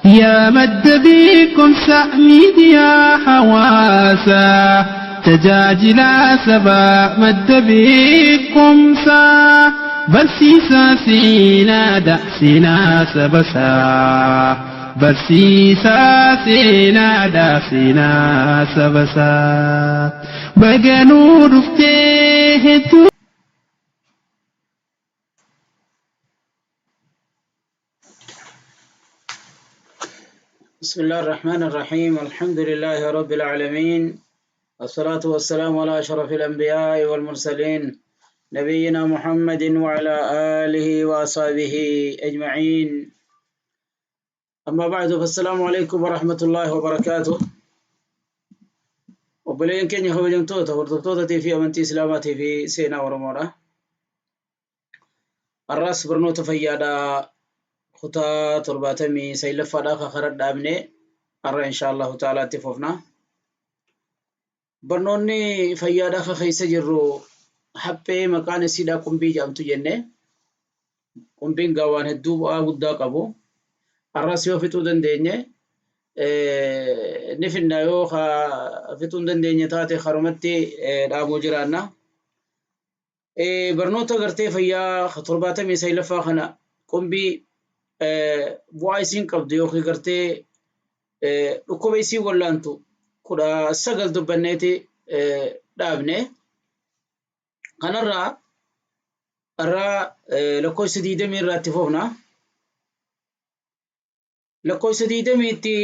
Yaa madda beekumsa miidiyaa hawaasaa tajaajilaa sabaa madda beekumsaa barsiisaa seenaadha seenaa sabasaa barsiisaa seenaadha seenaa sabasaa baga nuu dhuftee hedduu. بسم الله الرحمن الرحيم، الحمد لله رب العالمين، الصلاة والسلام على أشرف الأنبياء والمرسلين، نبينا محمد وعلى آله وأصحابه أجمعين. أما بعد، فالسلام عليكم ورحمة الله وبركاته. Obboleeyyan keenya kabajamtoota hordoftoota fi amantii Islaamaatii fi seenaa Oromoodha. Har'as barnoota fayyaadhaa kutaa 79ffaadhaa kan karaa dhaabne har'a insha Allahu ta'ala itti fufna. Barnoonni fayyaadhaa kan keessa jirru haphee maqaan isiidhaa qumbii jedhamtu jenne. Qumbiin gaa waan hedduu bu'aa guddaa qabu. Har'as yoo fixuu dandeenye ni finna, yoo fixuu hin dandeenye taate karumatti dhaabuu jiraanna. Barnoota gartee fayyaa 79ffaa kana qumbii bu'aa isiin qabdu yookiin gartee dhukkuba isiin wallaantu 19 dubbanneeti dhaabne. Kanarraa irraa lakkoofsa 20 irraa itti fufna. Lakkoofsa 20tti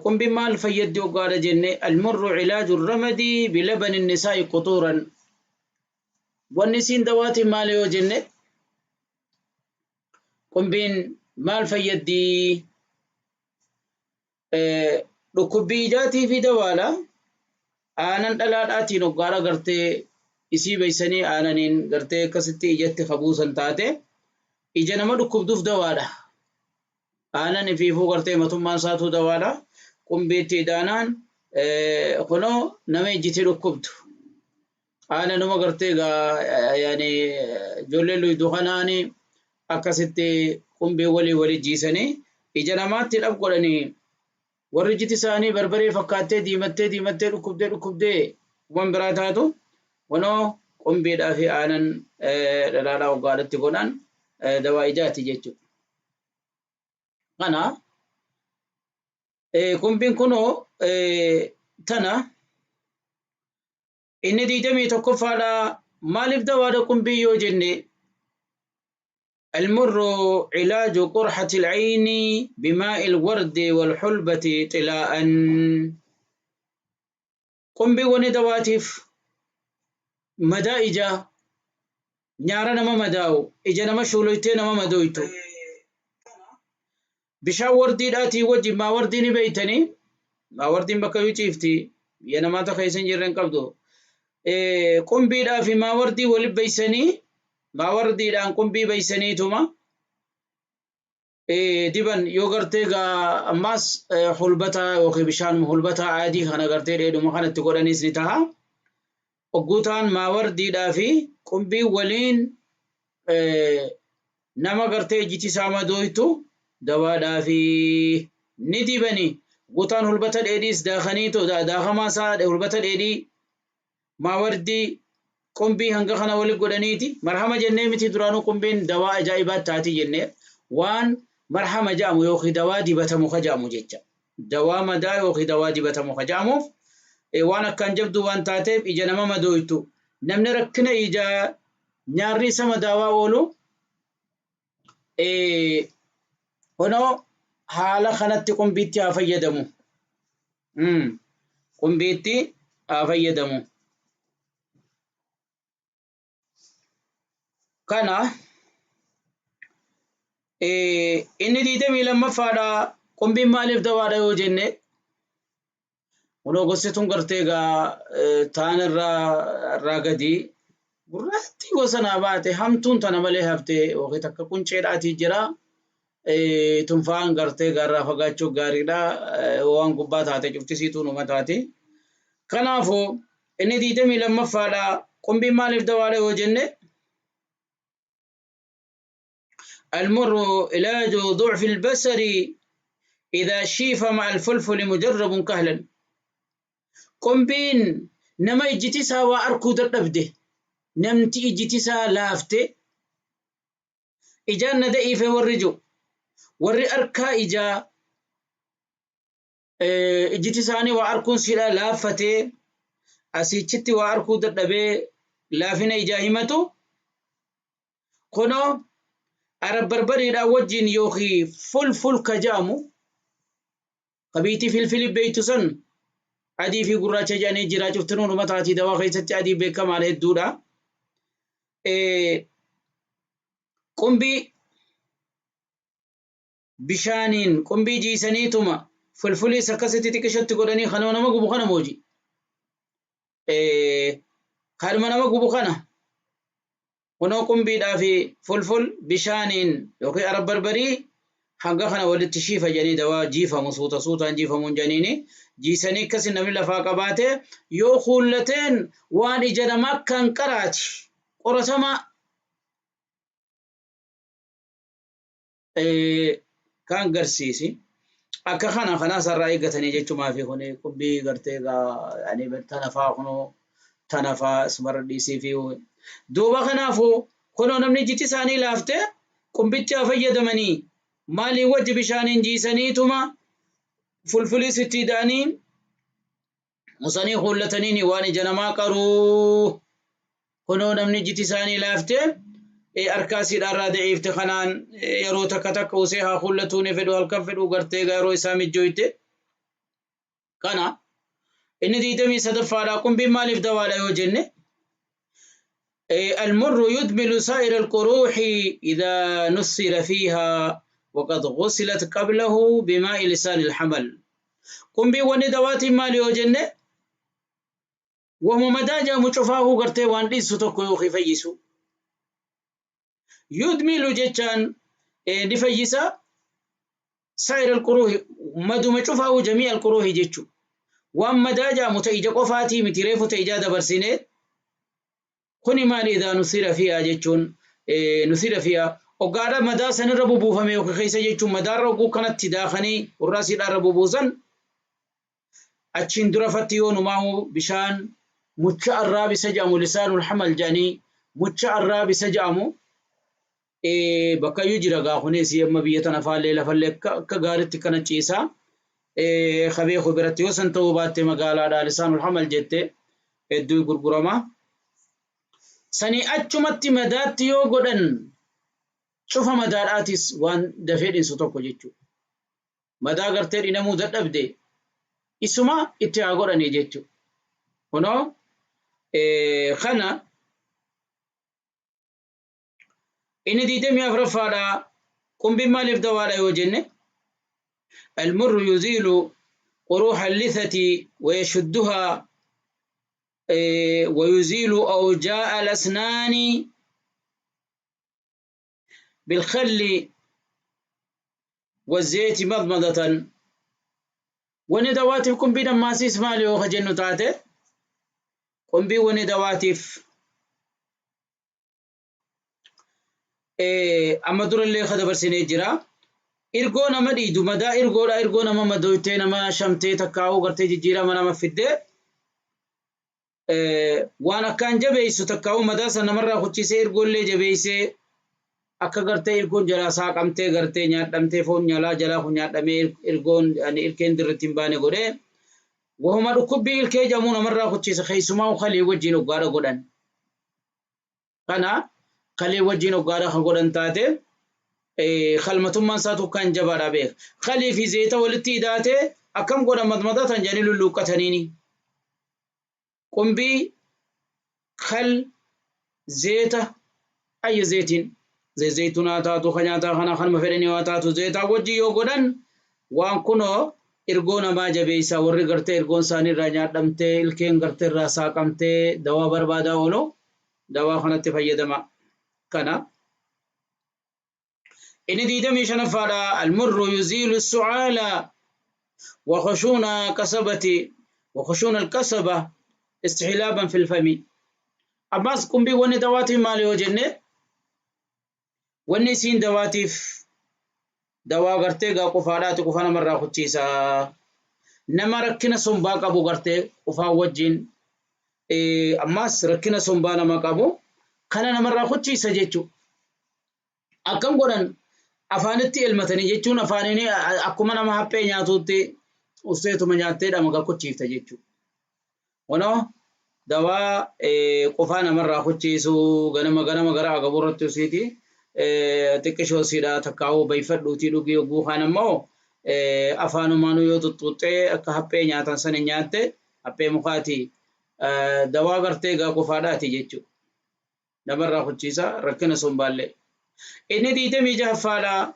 qumbiin maal fayyaddi hoggaadha jenne, almurru cilaaju ramadi bilabani nisaa'i quxuuran. Wanni isiin dawaatiin maali yoo jenne, qumbiin maal fayyaddi? Dhukkubbii ijaatii fi dawaadha. Aanan dhalaadhaatiin hoggaadha gartee isii beeysanii aananiin gartee akkasitti ijatti kabuusan taate ija nama dhukkubduuf dawaadha. Aanan ifiifuu gartee matummaan isaatuu dawaadha. Qumbiitti idaanaan kunoo nama ijjiti dhukkubdu. Aananuma gartee gaa yaani ijoolleen luydu kanaani akkasitti qumbii walii wali jiisanii ija namaatti dhab godhanii, warri ijjiti isaanii barbaree fakkaattee diimattee diimattee dhukkubdee dhukkubdee waan biraa taatu, kunoo qumbiidhaa fi aanan dhalaadhaa hoggaadhatti godhan dawaa ijaati jechuudha. Kana qumbiin kunoo tana. Inni 21ffaadha maaliif dawaadha qumbii yoo jenne, almurru cilaaju qurxati alcayni bimaa'i alwardi walxulbati xilaa'an. Qumbiin wani dawaatiif madaa ijaa, nyaara nama madaa'u, ija nama shuuloytee nama madooytu bishaan wardiidhaatii wajjin. Maa wardii ni beeytanii, maa wardiin bakka iyyuu ciifti, biyya namaa ta keessa hin jirre hin qabdu. Qumbiidhaa fi maa wardii wali beeysanii, maa wardiidhaan qumbii beeysaniituma diban. Yoo gartee gaa ammaas hulbataa yookiin bishaan hulbataa aadii kana gartee dheedhuma kanatti godhaniis ni taha. Ogguu ta'an maawardiidhaa fi qumbiin waliin nama gartee ijjiti isaa madooytu dawaadhaa fi ni dibani. Guutaan hulbata dheedhiis daakaniitu daakamaa isaa hulbata dheedhii, maawardii, qumbii hanga kana wali godhaniiti marhama jennee miti? Duraanuu qumbiin dawaa ajaa'ibaa taati jennee, waan marhama jedhamu yookiin dawaa dibatamu ka jedhamu jecha. Dawaa madaa yookiin dawaa dibatamu ka jedhamuuf waan akkaan jabduu waan taateef ija nama madooytu, namni rakkina ijaa nyaarri isa madaawaa oolu kunoo haala kanatti qumbiitti haa fayyadamu. Qumbiitti haa fayyadamu. Kana inni 22ffaadha. Qumbiin maaliif dawaadha yoo jenne, kunoo gosti tun gartee egaa taan irraa gadi gurraattii gosa naa baate, hamtuun tana malee hafte yookiin takka qunceedhaatii jira. Tunfaan gartee gaarraa fagaachuu gaariidha. Waan gubbaa taate cuftisiituu numa taati. Kanaafuu inni 22ffaadha. Qumbiin maaliif dawaadha yoo jenne, المر علاج ضعف البصر. إذا شيف مع الفلفل مجرب كهلا. Qumbiin nama ijjiti isaa waa arkuu dadhabde, namti ijjiti isaa laafte, ijaan na da'iife warri jiru, warri arkaa ijaa ijjiti isaanii waa arkuun siidha laaffatee asiichitti waa arkuu dadhabee laafina ijaa himatu, kunoo arab barbariidhaan wajjin yookiin fulful ka jedhamu qabiitii filfili beeytu san adii fi gurraacha jedhanii jira, cuftinuun umataatii dawaa keessatti adii beekamaan hedduudha. Qumbii bishaaniin qumbii jiisaniituma fulfuliis akkasitti xiqqishatti godhanii kanuma nama gubu kana mooji. Kanuma nama gubu kana kunoo qumbiidhaa fi fulful bishaaniin yookiin arab barbarii hanga kana walitti shiifa jedhanii dawaa jiifamu suuta suutaan jiifamuun jedhaniini jiisanii akkasi namni lafaa qabaate yoo kuullateen waan ija namaa kan qaraati qoratamaa kan garsiisi. Akka kana kanaas irraa eeggatanii jechumaa fi kuni qubbii gartee egaa ani tanafaa kunoo tanafaa isumarra dhiisii fi duuba kanaafuu kunoo namni ijjiti isaanii laafte qumbicha haa fayyadamanii maaliin wajji bishaaniin jiisaniituma fulfuliis itti hidhaanii musanii kuullataniini waan ija namaa qaruu kunoo namni ijjiti isaanii laafte harkaa siidhaarraa da'iifte kanaan yeroo takka takka usee haa kuullatuu ni fedhu halkan fedhu gartee yeroo isaa mijjooyte. Kana inni 23ffaadha. Qumbiin maaliif dawaadha yoo jenne, المر يدمل سائر القروح إذا نسر فيها وقد غسلت قبله بماء لسان الحمل. قنبي وني دواتي مالي yoo jenne, wahuma madaa jedhamu cufaahuu gartee waan dhiisu tokko yookiin fayyisu. Yudmilu jechaan ni fayyisa saa'ir alquruuhi maduma cufaahuu jamii alquruuhi jechu. Waan madaa jedhamu ta ija qofaatii miti, reefu ta ijaa dabarsine. Kuni maali idaa nusira fiihaa jechuun nusira fiihaa oggaadha madaa sanirra bubuufame yookiin keessa jechuun madaarra oguu kanatti daakanii hurraasiidhaarra bubuusan. Achiin dura fatti yoo numaahu bishaan mucha arraabisa jedhamu, lisaanul hamal jedhanii mucha arraabisa jedhamu bakkayyuu jira gaa. Kunis amma biyya tana faallee lafallee akka gaaritti kana ciisa kabeeku biratti yoo san ta'uu baatte magaalaadha lisaanul hamal jette hedduu gurgurama. Sanii achumatti madaatti yoo godhan cufa madaadhaatis waan dafee dhinsu tokko jechuudha. Madaa gartee dhinamuu dadhabde isuma itti haa godhanii jechuudha. Kunoo kana inni 24ffaadha. Qumbiin maaliif dawaadha yoo jenne, المر يزيل قروح اللثة ويشدها ويزيل أوجاء الأسنان بالخل والزيت مضمضة. Wanni dawaatiif qumbiin ammaasiis maali yoo ka jennu taate, qumbii wanni dawaatiif amma durallee ka dabarsinee jira. Irgoo nama dhiidu, madaa irgoodha, irgoo nama madooytee nama shamtee takkaa'uu gartee jijjiirama nama fiddee waan akkaan jabeessu takkaa'uu madaa san namarraa kuchisee irgoollee jabeessee akka gartee irgoon jalaa saaqamtee gartee nyaadhamtee foon nyalaa jalaa kun nyaadhamee irgoon ilkeen dirritti hin baane godhee wahuma dhukkubbii ilkee jedhamuu namarraa kuchisa, keessumaa kalii wajjin hoggaadha godhan. Kana kalii wajjin hoggaadha kan godhan taate kalmatummaan isaa tokkaan jabaadha beeka. Kalii fi zeeta walitti hidhaatee akkam godhan madmadatan jedhanii lulluuqqataniini. Qumbii, kal, zeeta, ayya zeetiin zaytunaa taatu ka nyaataa kana kanuma fedhanii waa taatu zeetaa wajjin yoo godhan waan kunoo irgoo namaa jabeessa. Warri gartee irgoon isaanii irraa nyaadhamtee ilkeen gartee irraa saaqamtee dawaa barbaadaa oolu dawaa kanatti fayyadama. Kana inni 25ffaadha. Almurru yuziilu su'aala وخشونة قصبة وخشونة القصبة استحلابا في الفم. Ammas qumbii wanni dawaatiif maali yoo jenne, wanni isiin dawaatiif Dawaa gartee gaa qufaadhaati, qufa namarraa kuchiisa. Nama rakkina sombaa qabu gartee qufaa wajjin ammaas rakkina sombaa nama qabu kana namarraa kuchiisa jechuudha. Akkam godhan? Afaanitti elmatanii jechuun afaaniin akkuma nama haphee nyaatuutti usteetuma nyaattee dhama gakkuchiifta jechuudha. Kunoo dawaa qufaa namarraa kuchiisu ganama ganama gara agabuu irratti usiiti xiqqishoo siidha takkaa'uu bayfadhuutii dhugii. Yogguu kaan ammoo afaanumaanuu yoo xuxxuuxxee akka haphee nyaatan sana nyaatte, haphee mukaati, dawaa gartee gaa qufaadhaati jechuudha. Namarraa kuchiisa rakkina sombaallee. Inni 26ffaadha.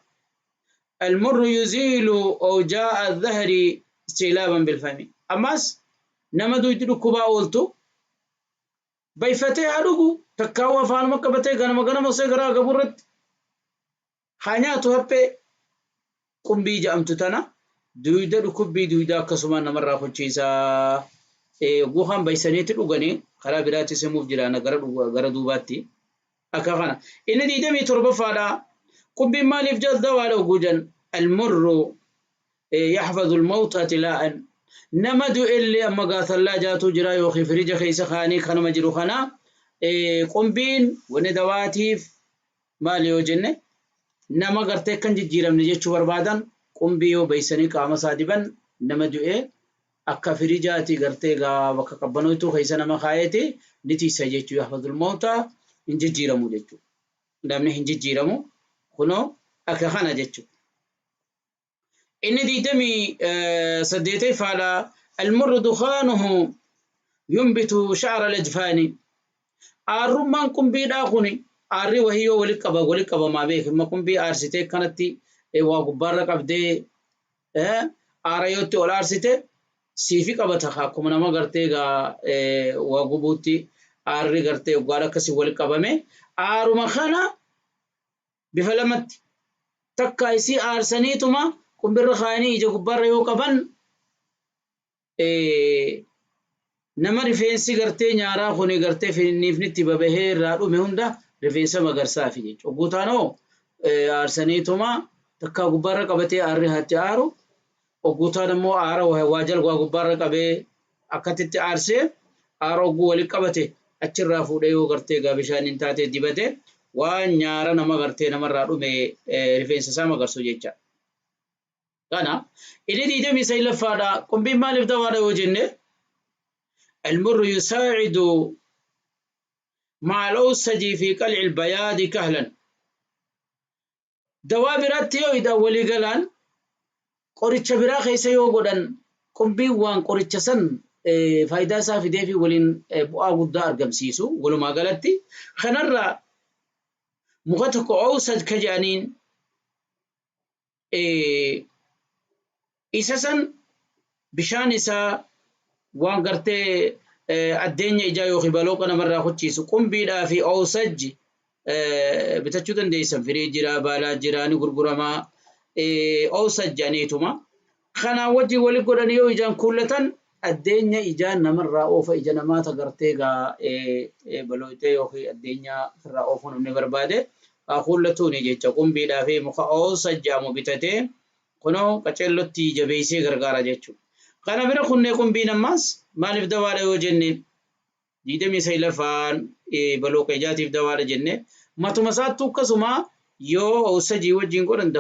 Almurru yuziilu awjaa'a dhahri istilaaban bilfami. Ammas nama duydi dhukkubaa ooltu bayfatee haa dhugu, takkaa'uu afaanuma qabatee ganama ganama osoo garaa gabu irratti haa nyaatu haphee qumbii ja'amtu tana, duyda dhukkubbii duyda akkasumaan namarraa kuchiisa. Guuhaan baysaniitti dhuganii karaa biraattis himuuf jiraana gara duubaatti. Akka kana. Inni 27ffaadha. Qumbiin maaliif dawaadha oguu jan? Almurru yaxfadhu almawta tilaa'an. Nama du'ellee amma gaa thallaajaatu jira yookiin firija keessa kaanii kanuma jiru kana, qumbiin wanni dawaatiif maali yoo jenne, nama gartee kan jijjiiramne jechuu barbaadan, qumbii yoo baysanii qaama isaa diban, nama du'e akka firijaati gartee gaa bakka qabbanootuu keessa nama kaayeeti ni tiisa jechuu. Yaxfadul mawta, hin jijjiiramu jechuu, namni hin jijjiiramu, kunoo akka kana jechuu. Inni 28ffaadha. Almurru dukaanuhu yunbitu sha'ra lajfaani. Aarrummaan qumbiidhaa kun aarri wahii yoo wali qaba wali qabamaa beek, imma qumbii aarsitee kanatti waa gubbaarra qabdee aara yootti ol aarsite siifi qabata, akkuma nama gartee gaa waa gubuutti aarri gartee waggaan akkasii wali qabame. Aaruma kana bifa lamatti takka isii aarsaniituma qumbirra kaayanii ija gubbaarra yoo qaban, nama rifeensi gartee nyaaraa kuni gartee finniifnitti babahee irraa dhume hunda rifeensa magarsaafi jechuudha. Ogguu taanoo aarsaniituma takkaa gubbaarra qabatee aarri haatti aaru, ogguu taan ammoo aara waa jala waa gubbaarra qabee akkatitti aarsee aara ogguu walitti qabate achirraa fuudhee yoo gartee gaa bishaaniin taatee dibate, waan nyaara nama gartee namarraa dhume rifeensa isaa magarsu jecha. Kana inni 29ffaadha. Qumbiin maaliif dawaadha yoo jenne, almurru yusaacidu ma'a al-awsaji fi qal'i al-bayaadi kahlan. Dawaa biraatti yoo hidhan, walii galaan qoricha biraa keessa yoo godhan, qumbiin waan qoricha san faayidaa isaa fidee fi waliin bu'aa guddaa argamsiisu. Walumaa galatti kanarraa muka tokko awsaj ka jedhaniin isa san bishaan isaa waan gartee addeenya ijaa yookiin balooqa namarraa kuchiisu, qumbiidhaa fi awsajji bitachuu dandeessan, firii jira, baalaa jira, ni gurguramaa, awsaj jedhaniituma kanaan wajjin wali godhanii yoo ijaan kuullatan addeenya ijaan namarraa oofa. Ija namaata gartee gaa balooytee yookiin addeenya irraa oofuu namni barbaade haa kuullatuuni jecha. Qumbiidhaa fi muka awsaj jedhamu bitatee kunoo qaceellotti jabeessee gargaara jechuudha. Kana bira kunnee qumbiin ammaas maaliif dawaadha yoo jenne, 29ffaan balooqa ijaatiif dawaadha jenne, matuma isaattuu akkasuma yoo awsajii wajjin godhan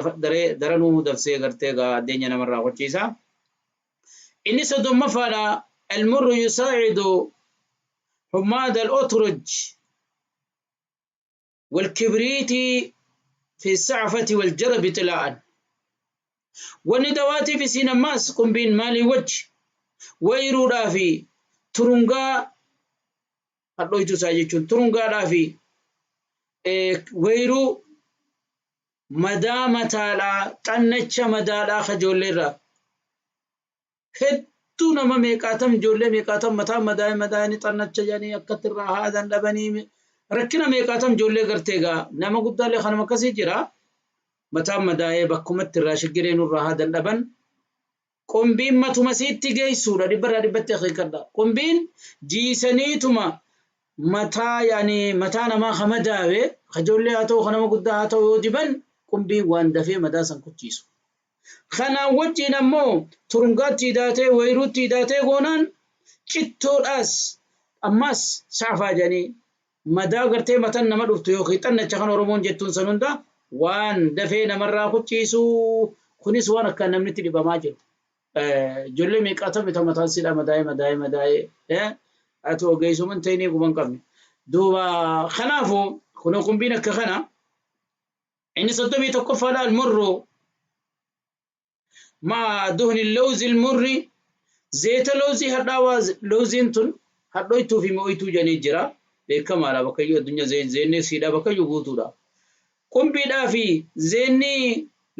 daranuu dabsee gartee gaa addeenya namarraa qochiisa. Inni 30ffaadha. Almurru yusaacidu hummaada al-utruj walkibriiti fi sacfati waljarabi xilaa'an. Wanni dawaatiif isiin ammaas qumbiin maalii wajji? Wayruudhaa fi turungaa hadhooytuu isaa jechuun, turungaadhaa fi wayruu madaa mataadhaa, xannacha madaadhaa ka ijoolleerraa hedduu nama meeqaatam, ijoollee meeqaatam mataa madaa'e madaa'anii xannacha jedhanii akkatti irraa haadan dhabanii, rakkina meeqaatam ijoollee gartee gaa nama guddaallee kanuma akkasii jira, mataan madaa'ee bakkumatti irraa shiggiree nurraa haadan dhaban. Qumbiin matuma siitti geessuudha, dhibbarraa dhibbatti akeekkadha. Qumbiin jiisaniituma mataa, yaani mataa namaa ka madaawe, ka ijoollee haa ta'u, ka nama guddaa haa ta'u, yoo diban Qumbiin waan dafee madaa san kuchiisu. Kanaan wajjiin ammoo turungaatti hidaatee wayruutti hidaatee goonaan cittoodhaas ammaas saafaa jedhanii madaa gartee matan nama dhuftu yookiin xannacha kan Oromoon jettuun san hunda waan dafee namarraa kuchiisu kunis waan akkaan namni itti dhibamaa jiru. Ijoollee meeqaatamni ta mataan sidha madaa'ee madaa'ee madaa'ee ati ogeessuma hin ta'inii quba hin qabne. Duuba kanaafuu kunoo qumbiin akka kana inni 31ffaadha almurru ma'a duhni lawzi almurri zeeta lawzii hadhaawaa lawziin tun hadhoytuu fi mi'oytuu jedhanii jira beekamaadha bakkayyuu addunyaa zeennee siidha bakkayyuu guutuudha. Qumbiidhaa fi zeenni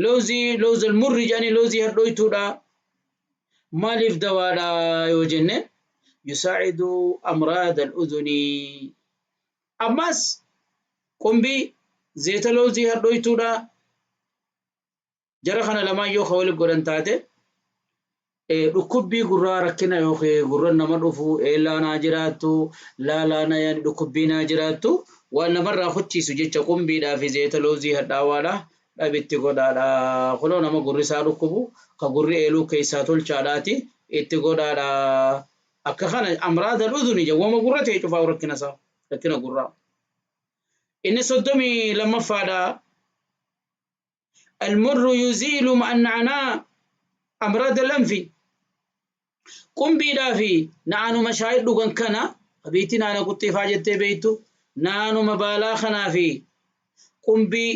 lawzii lawz almurri jedhanii lawzii hadhoytuudha. Maaliif dawaadha yoo jenne yusaa'idu amraada al-udhunii ammas qumbii zeeta lawzii hadhoytuudha jara kana lamaan yoo ka wali godhan taate dhukkubbii gurraa rakkina yookiin gurra nama dhufu eelaa naa jiraattu laalaa na yaani dhukkubbii naa jiraattu waan namarraa kuchiisu jecha qumbiidhaa fi zeeta lawzii hadhaawaadha dhabitti godhaadha kunoo nama gurri isaa dhukkubu ka gurri eeluu keessaa tolchaadhaati itti godhaadha akka kana amraada udhuni jawwama gurra ta'e cufaa rakkina isaa rakkina gurraa inni 32ffaadha المر يزيل مع النعناع أمراض الأنف qumbiidhaa fi naanuma shaayii dhugan kana qabiitti naana quxxiifaa jettee beektu naanuma baalaa kanaa fi qumbii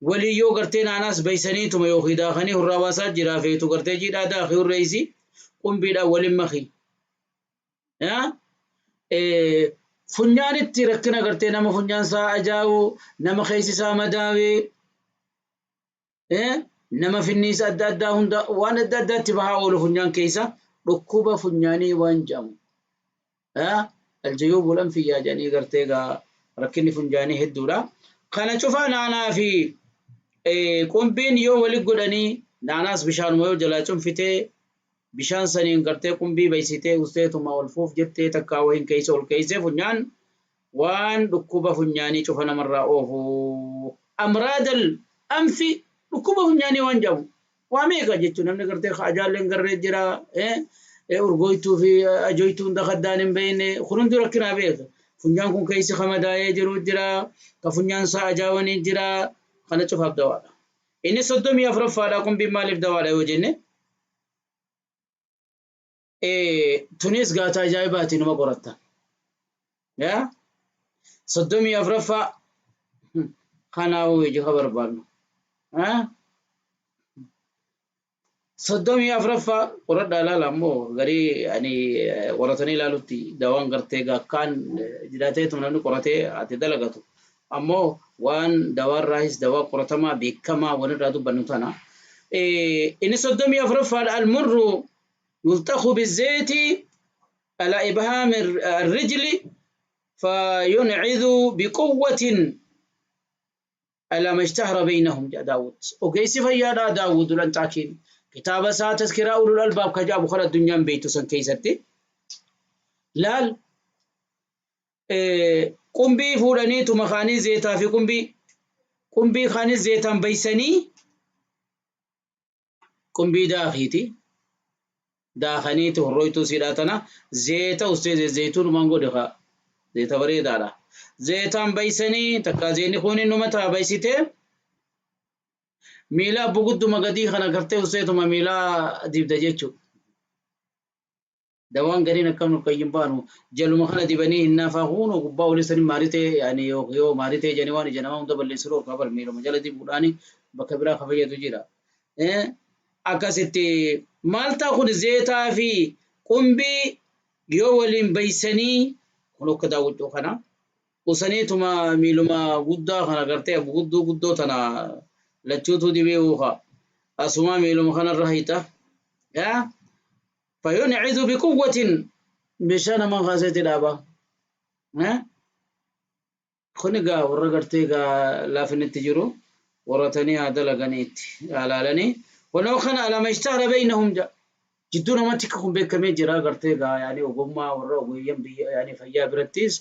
waliyyoo gartee naanaas baysaniituma yookiin daakanii hurraa baasaa jiraa feetu gartee jiidhaa daakii hurreessi qumbiidhaan walin maki. Funyaanitti rakkina gartee nama funyaan isaa ajaa'u nama keessi isaa madaawee nama finniisa adda addaa hunda waan adda addaatti bahaa oolu funyaan keessa dhukkuba funyaanii waan jedhamu. Aljayuubul anfiyyaa jedhanii gartee gaa rakkinni funyaanii hedduudha. Kana cufaa naanaa fi qumbiin yoo wali godhanii naanaas bishaanuma yoo jalaa cunfitee bishaan saniin gartee qumbii baysitee usteetuma ol fuuf jettee takkaa wahin keessa ol keeysee funyaan waan dhukkuba funyaanii cufa namarraa oofu. Amraadal anfi dhukkuba funyaanii waan jedhamu waa meeqa jechuun namni gartee ajaalleen garree jira urgooytuu fi ajoytuu hunda kaddaan hin beekne kun hundi rakkinaa beeka. Funyaan kun keessi ka madaa'ee jiru jira ka funyaan isaa ajaawanii jira kana cufaaf dawaadha. Inni 34ffaadha qumbiin maaliif dawaadha yoo jenne tunis gaata ajaa'ibaati numa qoratta. Yaa 34ffaa kanaafuu ija ka barbaadnu. 34ffaa qoradhaa ilaala ammoo garii ani qoratanii ilaalutti dawaan gartee akkaan jiraateetu namni qoratee ati dalagatu. Ammoo waan dawaarraayis dawaa qoratamaa beekamaa walirraa dubbannu tana. Inni 34ffaadha almurru yulxaku bizeeti ala ibhaami arrijli fayuncidhu biquwwatin ala ma ishtahara baynahum jedha Daawud. Ogeessi fayyaadhaa Daawud Ulanxaakiin kitaaba isaa Tazkiraa Ulul Albaab ka jedhamu kan addunyaan beektu san keessatti laal qumbii fuudhaniituma kaanii zeetaa fi qumbii qumbii kaanis zeetaan baysanii qumbii daakiiti daakaniiti hurroytuu siidhaa tana zeeta ustee zeeytuunumaan godhe kaa zeeta bareedaadha zeetaan baysanii takkaa zeenni kunin numa taa baysitee miila abbu gudduma gadii kana gartee usteetuma miila dibda jechuu Dawaan gariin akkam nu qayyin baanu jaluma kana dibanii hinnaafaa kuunoo gubbaa olii sani maaritee yaani yoo maaritee jedhanii waan ija namaa hunda balleessu dhorkaa bar miiluma jala dibuudhaani bakka biraa ka fayyadu jira. Akkasitti maal ta'a kun zeetaa fi qumbii yoo waliin baysanii kun akka daawwachuu kana usaniituma miiluma guddaa kana gartee abu gudduu guddoo tana lachuutuu dibee uuka asumaa miiluma kanarra hayxa. Yaa fayun'idu biquwwatin meeshaa namaa kaaseeti dhaaba. Kun egaa warra gartee egaa laafinitti jiru qoratanii haa dalaganiitti haa laalanii. Kunoo kana alama ishtahara beeynahum jedha. Jidduu namatti akka kun beekamee jira gartee egaa yaani ogummaa warra ogeeyyan biyya yaani fayyaa birattis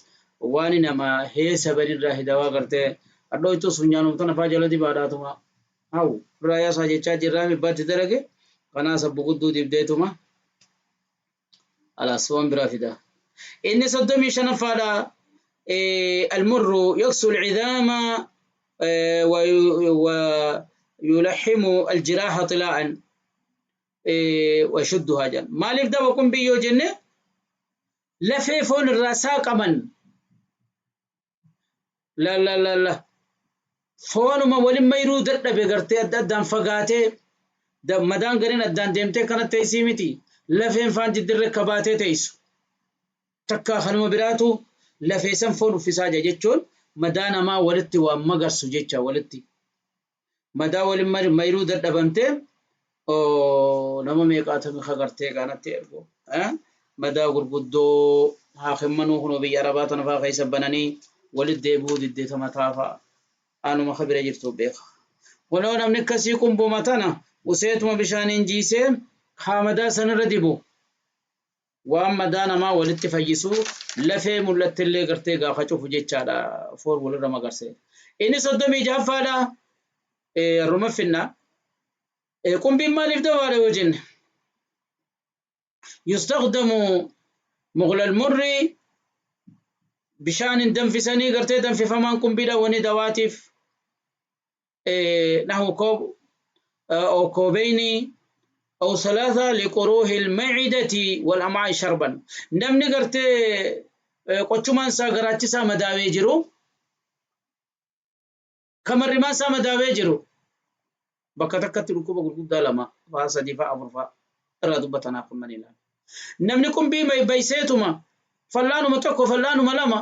waan nama heesaban irraa hidawaa gartee Hadhooytus funyaanum tana faa jala dibaadhaatuma haw irraa yaasaa jechaa jirraa mibbaatti dalage kanaa sabbu gudduu dibdeetuma alaas waan biraa fida. Inni 35ffaadha almurru yaksu alcidaama ويلحم الجراح طلاء ويشدها جان. Maaliif daba qumbii yoo jenne, lafee foon irraa saaqaman la la la la foonuma walin mayruu dadhabe gartee adda addaan fagaatee madaan gariin addaan deemtee kana teessii miti, lafeen faan jiddirre kabaatee teessu takkaa kanuma biraatu lafee san foon uffisaa jira jechuun madaa namaa walitti waan magarsu jecha, walitti madaa walin mayruu dadhabamtee nama meeqaatami kagartee kanatti ergu madaa gurguddoo haakimmanuu kunoo biyya arabaa tana faa keessa bananii walit deebi'uu diddeeta mataa fa'a anuma kabira jirtu beeka. Kunoo namni akkasii qumbuma tana useetuma bishaaniin jiisee haa madaa sanirra dibu, waan madaa namaa walitti fayyisu, lafee mul'attillee gartee gaafa cufu jechaadha, foon walirra magarse. Inni 36ffaadha ruma finna. Qumbiin maaliif dawaadha yoo jenne, يستخدم مغلى المر bishaan danfisanii gartee danfifamaan qumbiidha wani dawaatiif نحو كوب أو كوبين أو ثلاثة لقروح المعدة والأمعاء شربا. Namni gartee qochumaan isaa garaachisaa madaawee jiru, kamarrimaan isaa madaawee jiru, bakka takkatti dhukkuba gurguddaa lama faa sadii faa afur faa irraa dubbatanaaf kun mani ilaala. Namni qumbii bayseetuma fallaanuma tokko fallaanuma lama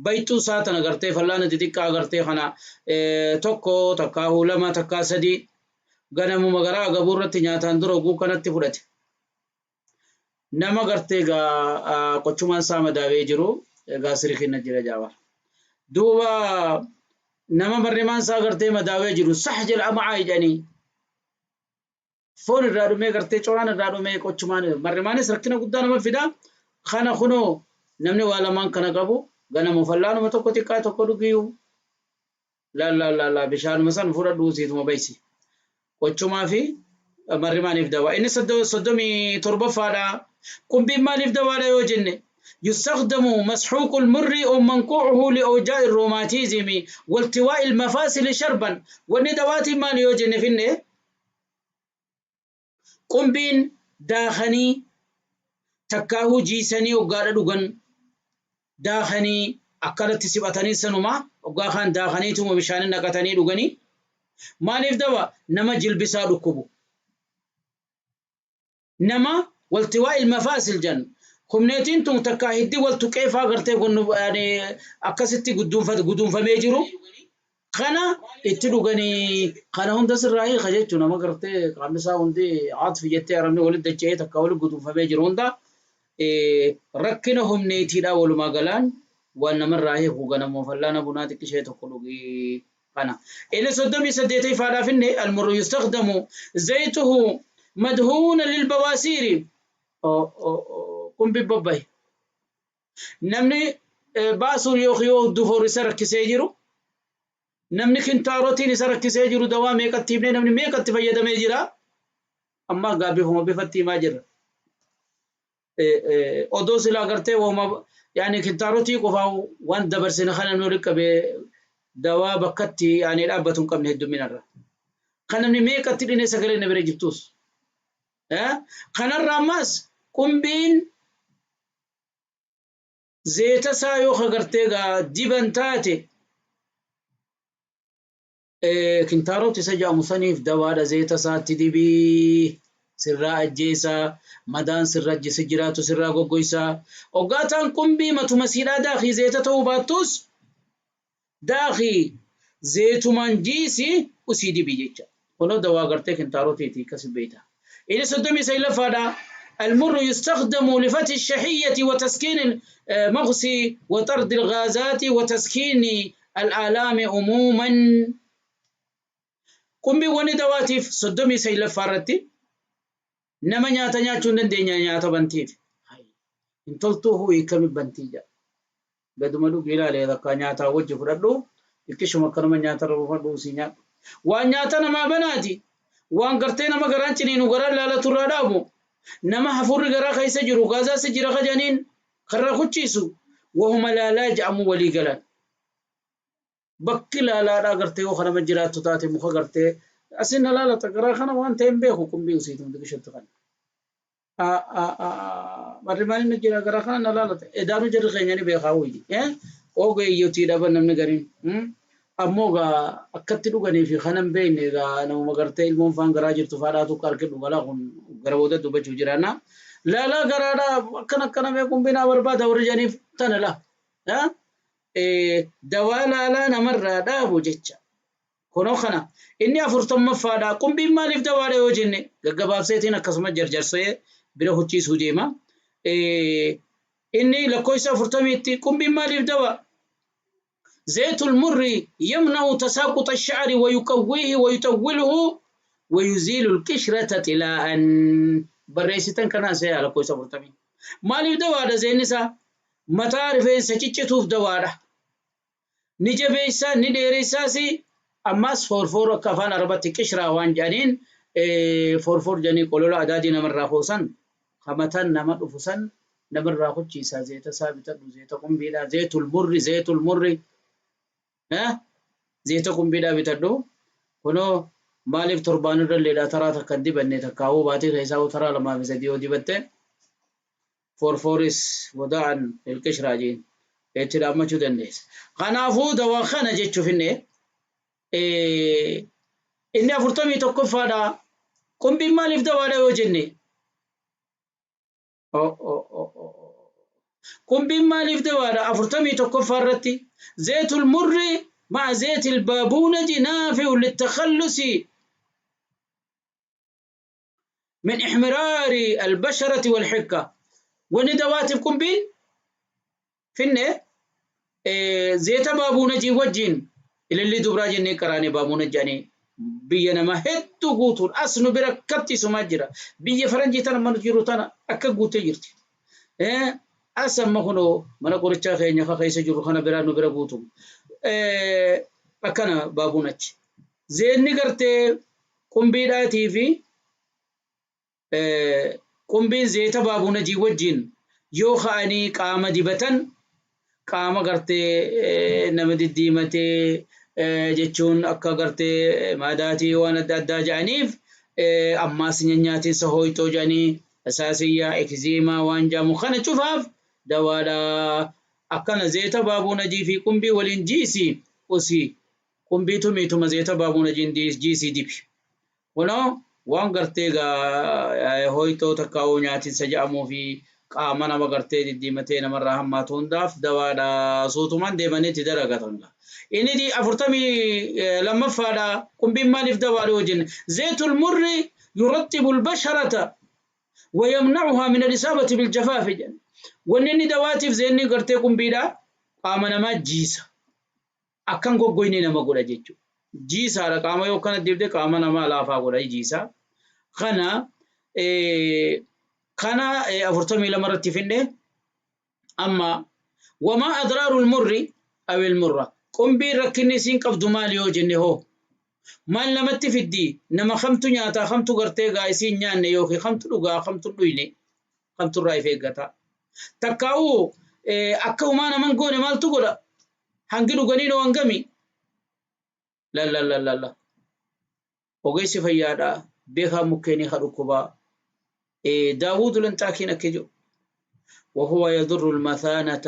bayxuu isaa tana gartee fallaana xixiqqaa gartee kana tokko takkaahuu lama takkaa sadii ganamuma garaa agabuu irratti nyaataan dura oguu kanatti fudhate. Nama gartee gaa qochumaan isaa madaawee jiru gaasirii kenna jira jaawar. Duuba nama barreemaan isaa gartee madaawee jiru sax jedha ama'aa jedhanii foon irraa dhumee gartee coraan irraa dhumee qochumaan barreemaanis rakkina guddaa nama fida. Kana kunoo namni waa lamaan kana qabu ganama fallaanuma tokko xiqqaa tokko dhugiyu la la la la bishaanuma san fudhadhu siituma baysi. Qochumaa fi marrimaaniif dawaa. Inni 37ffaadha. Qumbiin maaliif dawaadha yoo jenne, يستخدم مسحوق المر أو منقوعه لأوجاع الروماتيزم والتواء المفاصل شربا. Wanni dawaatiin maal yoo jenne finne, qumbiin daakanii takkaahuu jiisanii hoggaadha dhugan, daakanii akkanatti siphatanii sanuma hoggaa kaan daakaniituma bishaanin naqatanii dhuganii maaliif dawa? Nama jilbisaa dhukkubu, nama والتواء المفاصل jan humneetiin tun takkaa hiddi wal tuqeefaa gartee akkasitti guduunfamee jiru kana itti dhuganii kana hunda sirraa hiika jechuun nama gartee qaamni isaa hundi aatfi jettee arabni walitti dacha'ee takka walitti guduunfamee jiru hunda rakkina humneetiidha. Walumaa galaan waan namarraa hiiku ganamuu fallaana bunaa xiqqishee tokko dhugii kana. Inni 38ffaadhaaf inni المر يستخدم زيته مدهونا للبواسير. Qumbi bobbahe namni baasuun yookiin yoo dufoor isa rakkisee jiru, namni kintaarotiin isa rakkisee jiru, dawaa meeqatti himnee namni meeqatti fayyadamee jira. Amma gaa bifuma bifatti himaa jirra. Odoo silaa gartee wooma yaani kintaarotii qofaa waan dabarsine kana namni walitti qabee dawaa bakkatti yaani dhaabbatu hin qabne hedduminarra. Kan namni meeqatti dhinee sagalee na bira jirtus. Kanarra ammas qumbiin zeeta isaa yoo kagartee gaa diban taate kintaarot isa jedhamu saniif dawaadha. Zeeta isaatti dibii sirraa ajjeesaa, madaan sirra si jiraatu sirraa goggoysaa. Hoggaataan qumbii matuma siidhaa daakii, zeeta ta'uu baattus daakii zeetumaan jiisi usii dibii jecha. Kunoo dawaa gartee kintaarotiiti akkas beeyta. Inni 39ffaadha. المر يستخدم لفتح الشهية وتسكين المغص وطرد الغازات وتسكين الآلام عموما. Qumbii wanni dawaatiif 39ffaarratti nama nyaata nyaachuu hin dandeenya, nyaata bantiif. Hin toltuu hiikami bantii jedha. Gaduma dhugi ilaali takka nyaataa wajji fudhadhu xiqqishuma akkanuma nyaata irra buufadhu usii nyaadhu. Waan nyaata namaa banaati. Waan gartee nama garaan ciniinu garaan laalatu irraa dhaabu. Nama hafuurri garaa keessa jiru gaazaasi jira ka jedhaniin karraa kuchiisu wahuma laalaa jedhamu walii galan. Bakki laalaadhaa gartee yoo kanama jiraattu taate muka gartee asin na laalata garaa kana waan ta'e hin beeku qumbii usiitum xiqishatti kana. Marri maaliin na jira garaa kana na laalata edaanu jarri keenya ni beekaa wayyi. Ogeeyyotii dhaban namni gariin. Ammoo gaa akkatti dhuganii fi kanan hin beekne gaa namuma gartee ilmoon faan garaa jirtu faadhaatu akka harki dhugalaa kun gara booda dubbachuu jiraanna. Laalaa garaadhaa akkana akkana mee qumbii naa barbaada warri jedhaniif tana laa. Dawaa laalaa namarraa dhaabu jecha. Kunoo kana inni afurtammaffaadha. Qumbiin maaliif dawaadha yoo jenne gaggabaabseetiin akkasuma jarjarsee bira hucciisuu deema. Inni lakkoofsa afurtamiitti qumbiin maaliif dawaa? Zeetul murri yamna'u tasaaquxa sha'ari wa yuqawwiihi wa yuxawwiluhu wa yuziilu alqishrata xilaa'an. Barreessitan kanaa seeyaa lakkoofsa afurtamii. Maaliif dawaadha zeenni isaa? Mataa rifeensa ciccituuf dawaadha. Ni jabeessa, ni dheeressaas ammaas foorfoor akka afaan Arabatti qishraa waan jedhaniin foorfoor jedhanii qolola adaadii namarraa koosan ka mataan nama dhufu san namarraa kuchiisa zeeta isaa bitadhu zeeta qumbiidhaa zeetul murri zeetul murri zeeta qumbiidhaa bitadhu kunoo maaliif torbaan irralleedhaa taraa takka hin dibanne takkaawuu baatii keessaawuu taraa lamaa fi sadii yoo dibatte Forfooris wada'an lilqishraa jeen itti dhaammachuu dandeessa. Kanaafuu dawaa kana jechuuf inni inni afurtamii tokkoffaadha. Qumbiin maaliif dawaadha yoo jenne? Qumbiin maaliif dawaadha? Afurtamii tokkoffaa irratti zeetul murri ma'a zeetil baabuunaji naafi'u littakhallusi min ihmiraari albasharati walhikka wanni dawaatiif qumbiin finne zeeta baabuunajii wajjiin ilillii dubraa jennee qaraanee baabuunaj jedhanii biyya nama hedduu guutuun as nu bira akkatti isumaa jira biyya faranjii tana mana jiru tana akka guutee jirti as amma kunoo mana qorichaa keenya ka keessa jiru kana biraa nu bira guutum akkana baabuunaj zeenni gartee Qumbiidhaatii fi qumbiin zeeta baabuunajii wajjiin yoo ka'anii qaama dibatan qaama gartee nama diddiimatee jechuun akka gartee maadaatii waan adda addaa jedhaniif ammaas nyanyaatinsa hooyxoo jedhanii asaasiyyaa ekziimaa waan jedhamu kana cufaaf dawaadha. Akkana zeeta baabuunajii fi qumbii waliin jiisi usii Qumbii tumii tuma zeeta baabuuna jiisii dibi. Kunoo waan gartee gaa hooyxoo takkaa'uu nyaatinsa jedhamuu fi qaama nama gartee diddiimatee namarraa hammaatu hundaaf dawaadha. Suutumaan deemanii itti dalagatan gaa. Inni afurtamii lammaffaadha. Qumbiin maaliif dawaadha yoo jenne? Zeetul murri yurattibu albasharata wa yamna'uhaa min alisaabati biljafaafi jedhan. Wanni inni dawaatiif zeenni gartee qumbiidha qaama namaa jiisa. Akka hin goggoyne nama godha jechuudha. Jiisaadha qaama yoo akkana dibde qaama namaa laafaa godha jiisa. Kana kana 42 irratti finne amma wamaa adraarul murri awil murra qumbiin rakkinni isiin qabdu maali yoo jenne hoo maal namatti fiddi nama kamtu nyaataa kamtu gartee gaa isiin nyaanne yookiin kamtu dhugaa kamtu dhuyne kamtu irraa if eeggata takkaa'uu akka humaa naman goone maaltu godha Hangi dhuganii noo hangami? Lallallallalla. Ogeessi fayyaadha. Beekaa mukkeenii ka dhukkubaa. Daawuud Lanxaakiin akka jedhu. وهو يضر المثانة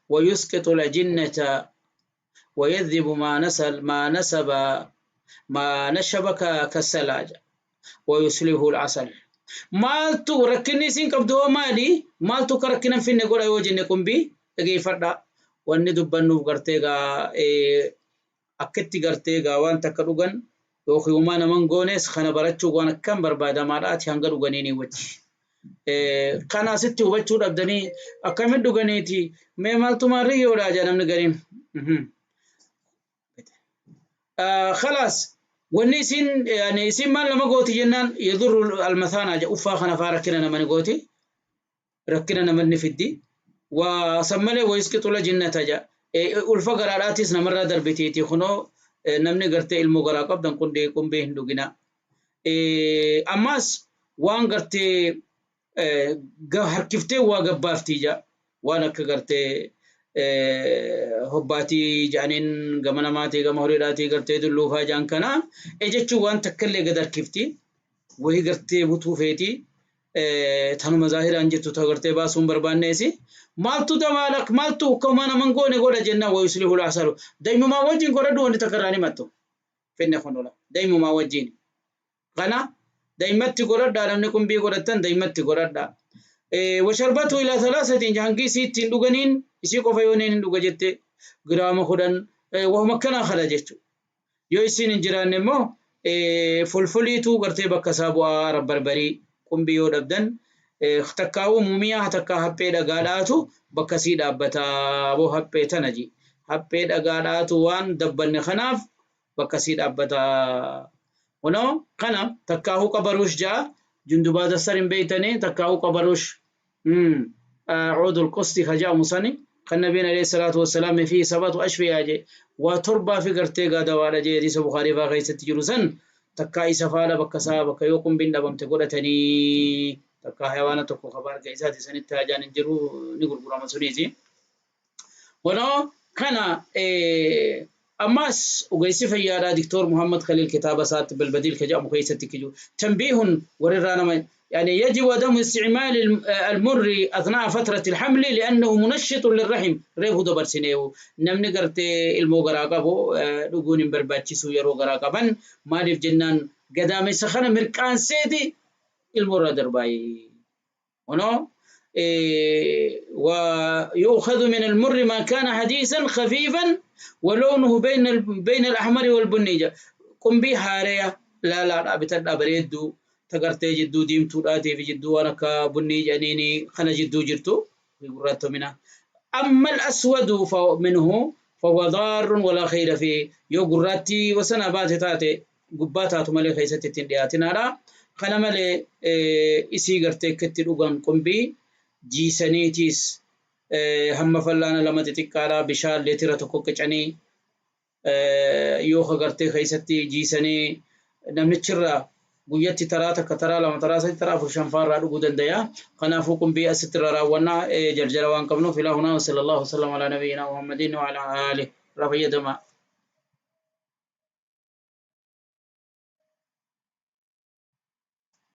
ويسقط الأجنة ويذهب ما نسل ما نسب ما نشب كالسلاج ويسلبه العسل maaltu rakkinni isiin qabdu hoo maali maaltu akka rakkina hin finne godha yoo jenne qumbii dhageeffadha wanni dubbannuuf gartee gaa akkitti gartee gaa waan takka dhugan yookiin uumaa naman goones kana barachuu waan akkam barbaadamaadha ati hanga dhuganiini wajji. Kana asitti hubachuu dhabdanii akkamitti dhuganiiti mee maaltu maarriyyoodha jedha namni gariin. Khalaas wanni isin yani isin maal nama gooti jennaan yadurru almathaanaa jedha uffaa kana faa rakkina nama ni gooti rakkina nama ni fiddi Waa san malee wayisqixu lajinnata ja. Ulfa garaadhaatis namarraa darbitiiti kunoo namni gartee ilmoo garaa qabdan qundee qumbee hin dhuginaa. Ammaas waan gartee harkiftee waa gabbaaftii ja. Waan akka gartee hobbaatii ja'aniin gama namaatii gama horiidhaatii gartee dulluufaa ja'an kana jechuun waan takkallee gad harkifti. Wayii gartee butuu feeti. Tanuma zaahiraan jirtu ta gartee baasuu hin barbaanneesi. Maaltu dawaalak maaltu ukkamaa naman goone godha jennaan wayuslihu laasalu. Daymumaa wajjin godhadhu wanti takka irraa hin himattu. Finne kunola. Daymumaa wajjin. Kana daymatti godhadhaa namni qumbii godhattan daymatti godhadhaa. Washarbatu ilaa thalaasatiin hangi isii ittiin dhuganiin isii qofa yoo hin dhuga jette giraama 10 wahuma akkanaa kana jechuudha. Yoo isiin hin jiraanne immoo fulfuliitu gartee bakka isaa bu'aa rabbarbarii qumbii yoo dhabdan takkaa'uu muumiyaa takkaa haphee dhagaadhaatu bakka isii dhaabbata boo haphee tana ji haphee dhagaadhaatu waan dabbanne kanaaf bakka isii dhaabbata. Kunoo kana takkaahuu qabaruush ja'a jundubaa dassar hin beeytanii takkaahuu qabaruush cuudul qusti ka ja'amu sani kan nabiin alayhi salaatu wassalaam fi sabatu ashfiyaa je waa torbaa fi gartee gaa dawaadha jee hadiisa Bukaarii faa keessatti jiru san takkaa isa faadha bakka isaa bakka yoo qumbiin dhabamte godhatanii takkaa hayawaana tokko ka baarga isaati sanitti haajaan hin jiru ni gurgurama suniisi. Kunoo kana ammas ogeessi fayyaadhaa Diktoor Muhammad Khaliil kitaaba isaatti Balbadiil ka jedhamu keessatti kiju tanbiihun warrirraa nama يعني يجب عدم استعمال المر أثناء فترة الحمل لأنه منشط للرحم ريفو دبرسينيو نمني قرتي المو غرا قبو dhuguun hin barbaachisu yeroo garaa qaban maaliif jennaan gadaamessa kana mirqaanseeti ilmoo irra darbaayi. Kunoo ويؤخذ من المر ما كان حديثا خفيفا ولونه بين الأحمر والبني قنبي هاريا لا لا لا بتدأ بريدو تقرتي جدو ديمتو داتي في جدو وانا كبني جنيني خنا جدو جرتو gurraatto mina. أما الأسود منه فهو ضار ولا خير فيه yoo gurraattii wasana baate taate gubbaa taatu malee keessatti ittiin dhiyaatinaadha. Kana malee isii gartee akka itti dhugan qumbii jiisaniitiis hamma fallaana lama xixiqqaadha bishaan leetira tokko qicanii yoo ka gartee keessatti jiisanii namnichirraa guyyatti taraa takka taraa lama taraa sadi taraa afur shan faarraa dhuguu dandaya. Kanaafuu qumbii asitti irra raawwannaa jarjara waan qabnuuf ilaa hunaa wa sallallahu wasallam alaa nabiyyinaa Muhammadin wa alaa aalihi irraa fayyadamaa.